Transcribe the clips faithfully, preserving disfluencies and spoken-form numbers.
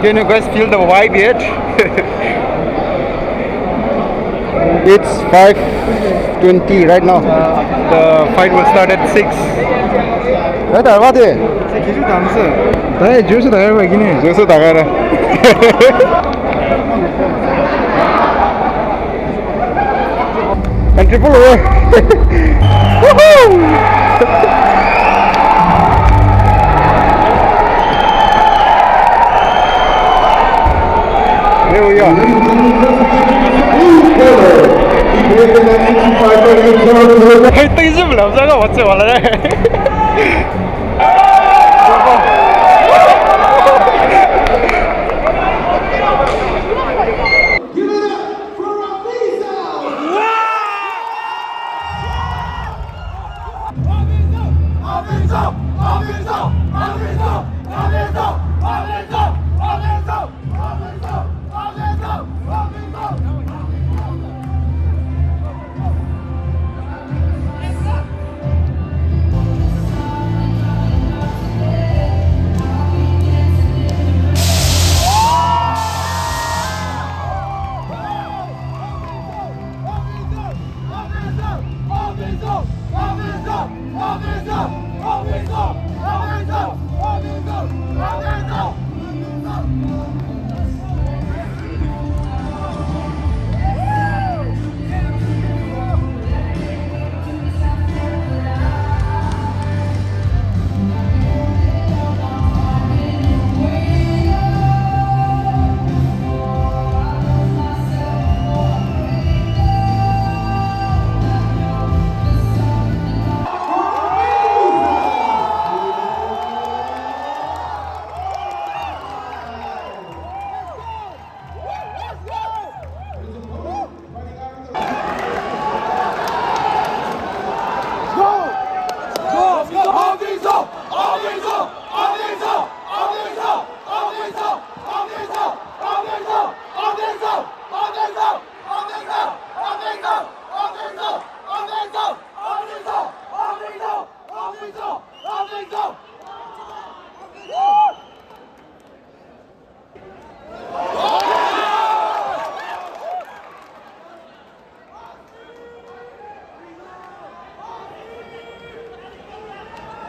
Can you guys feel the vibe yet? It's five twenty right now. The fight will start at six. Right, what? Hey, juice da, juice da. And triple over. Woohoo! Here we are. Hey, thank you, love. Give it up for Rafiza!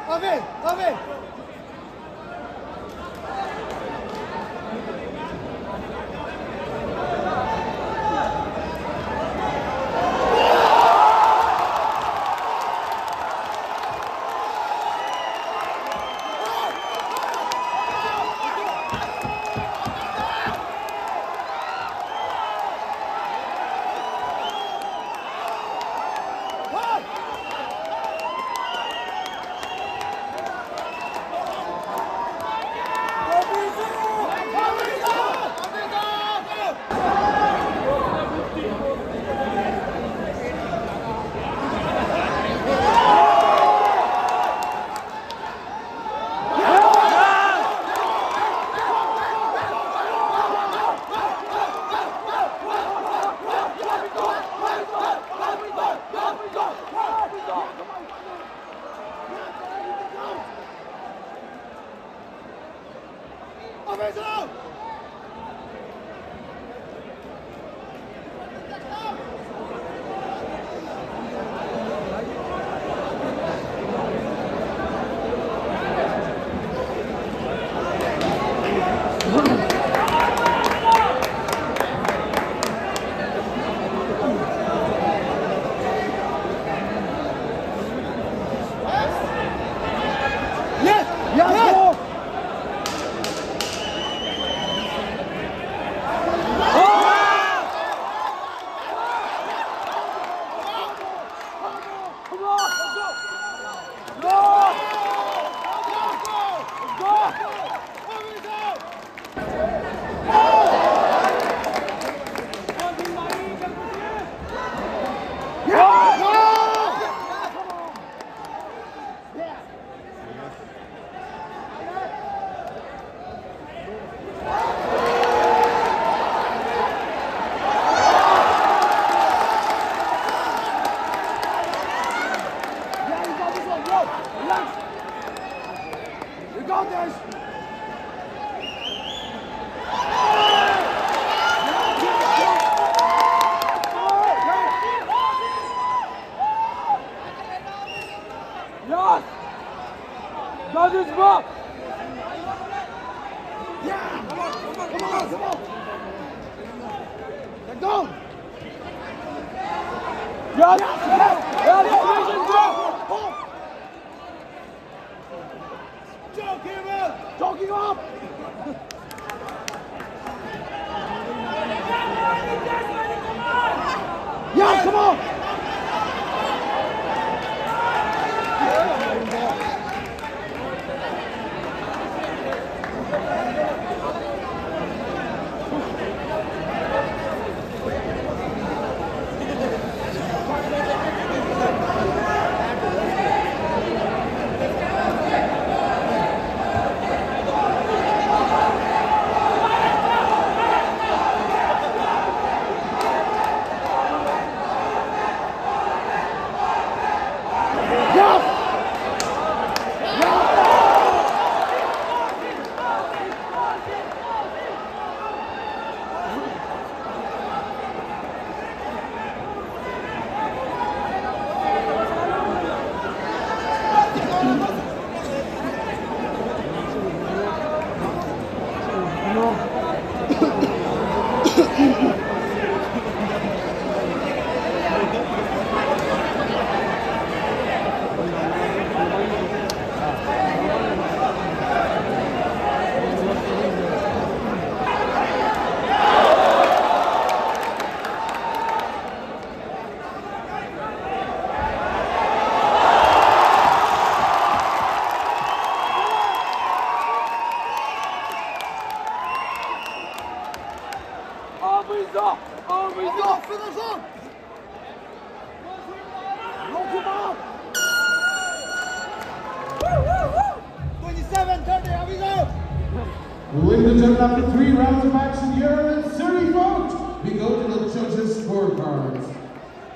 Ave, ave. Yes! Yes! Yes! Go! Come on! Let's go! Go! Go! Go! Relax. You got this! Yes! Got this, bro! Yeah! Come on, come on, come on! Let go! Yes! Yes! Yes! Yes! Yes! Pull! Choke him up! Choke him up! Yeah, come on! Arvizo! Arvizo! Finish him! Knock him out! Twenty-seven thirty, Arvizo! Ladies and gentlemen, after three rounds of action here in Suri Fort, we go to the judges' scorecards.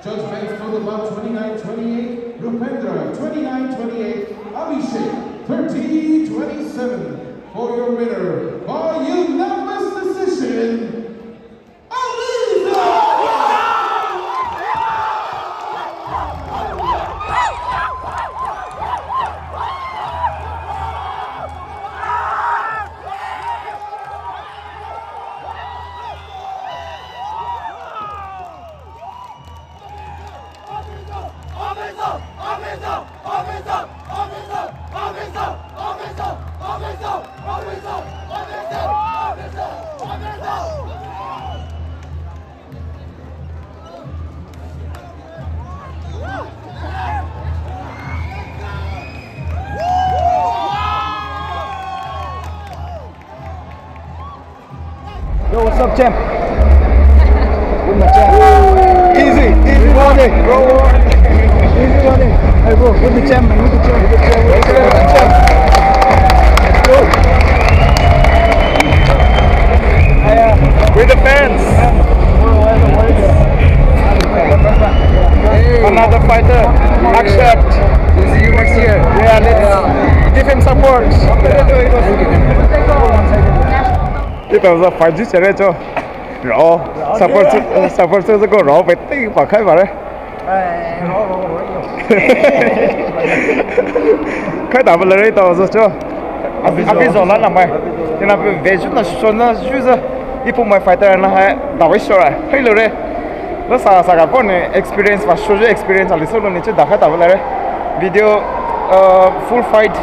Judge Banks for the bout twenty-nine twenty-eight, Rupendra twenty-nine twenty-eight, Abhishek thirty twenty-seven for your winner by unanimous decision, Arvizo! Yo, what's up, champ? With my champ. Easy, easy money, bro. Easy money. Hey, bro, with the champ, man, with the champ, with the champ, with the champ, with the champ. Let's go. With the fans. Another fighter, Akshat. We'll see you next year. Yeah, let's give him support. Thank you. Ita za fight ji chere cho. Ro. Support, support ko ro bete pa khai bare. Khai ta bale re ta zo cho. Abi zo la na mai. Tina be veju na sho na ju za. Ipu mai fighter na hai da wai sho ra. Hai lo re. Lo sa sa ka pone experience wa sho experience ali so lo ni che da khai ta bale re. Video uh, full fight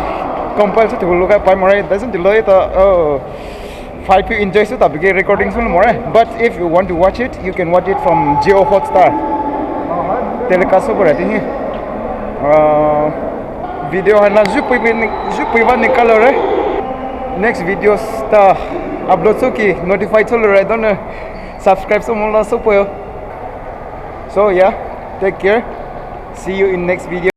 compile se tu lo ka pai mo re. Doesn't lo ta uh, fight pi enjoy se ta bige recording se lo mo re. But if you want to watch it, you can watch it from Jio Hotstar. Telecast over ti ni. Uh, video hai na ju pui ni ju pui va ni kalo re. Next videos ta upload so ki notify so lo re don subscribe so mo la so po. So yeah, take care. See you in next video.